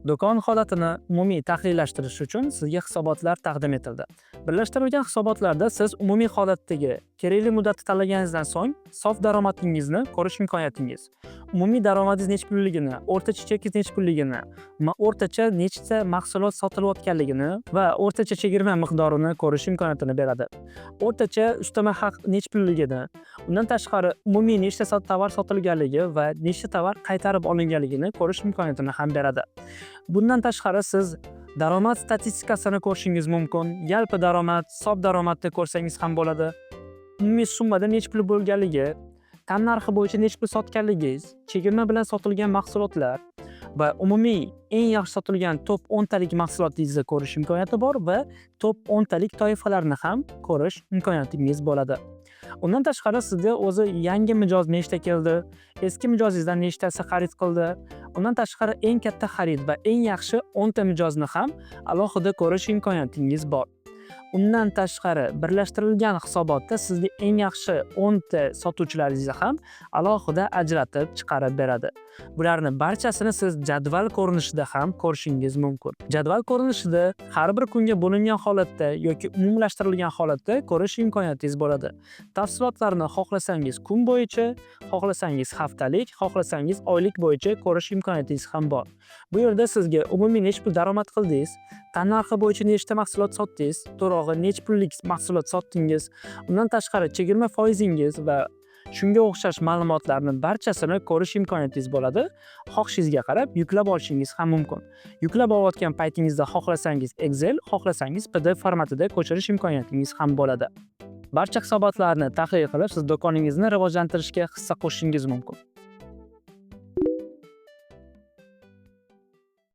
Do'kon holatini umumiy tahlillashtirish uchun sizga hisobotlar taqdim etildi. Birlashtirilgan hisobotlarda siz umumiy holatdagi kerakli muddatni tanlaganingizdan so'ng sof daromadingizni ko'rish imkoniyatingiz, umumiy daromadingiz necha pulligini, o'rtacha chekingiz necha pulligini, o'rtacha nechta mahsulot sotilayotganligini va o'rtacha chegirma miqdorini ko'rish imkoniyatini beradi. O'rtacha ustama haq necha pulligini, undan tashqari umumiy nechta tovar sotilganligi va nechta tovar qaytarib olinganligini ko'rish imkoniyatini ham beradi. Bundan tashqari siz daromad statistikasini ko'rishingiz mumkin. Yalpi daromad, sof daromadni ko'rsangiz ham bo'ladi. Umumiy summada necha pul bo'lganligi, tannarxi bo'yicha necha pul sotganligingiz, chegirma bilan sotilgan mahsulotlar va umumiy eng yaxshi sotilgan top 10 talik mahsulotingizni ko'rish imkoniyati bor va top 10 talik toifalarni ham ko'rish imkoniyatingiz bo'ladi. Undan tashqari sizda o'zi yangi mijoz nechta keldi, eski mijozingizdan nechtasi xarid qildi, undan tashqari eng katta xarid va eng yaxshi 10 ta mijozni ham alohida ko'rish imkoniyatingiz bor. Undan tashqari birlashtirilgan hisobotda sizga eng yaxshi 10 ta sotuvchilaringizni ham alohida ajratib chiqarib beradi. Bularni barchasini siz jadval ko'rinishida ham ko'rishingiz mumkin. Jadval ko'rinishida har bir kunga bo'lingan holatda yoki umumlashtirilgan holatda ko'rish imkoniyatingiz bo'ladi. Tafsilotlarni xohlasangiz kun bo'yicha, xohlasangiz haftalik, xohlasangiz oylik bo'yicha ko'rish imkoniyatingiz ham bor. Bu yerda sizga umumiy necha pul daromad qildingiz, tannarxi bo'yicha nechta mahsulot sotdingiz, to'g'rog'i necha pullik mahsulot sotdingiz, undan tashqari chegirma foizingiz va shunga o'xshash ma'lumotlarni barchasini ko'rish imkoniyatingiz bo'ladi. Xohishingizga qarab yuklab olishingiz ham mumkin. Yuklab olayotgan paytingizda xohlasangiz Excel, xohlasangiz PDF formatida ko'chirish imkoniyatingiz ham bo'ladi. Barcha hisobotlarni tahlil qilib, siz do'koningizni rivojlantirishga hissa qo'shishingiz mumkin.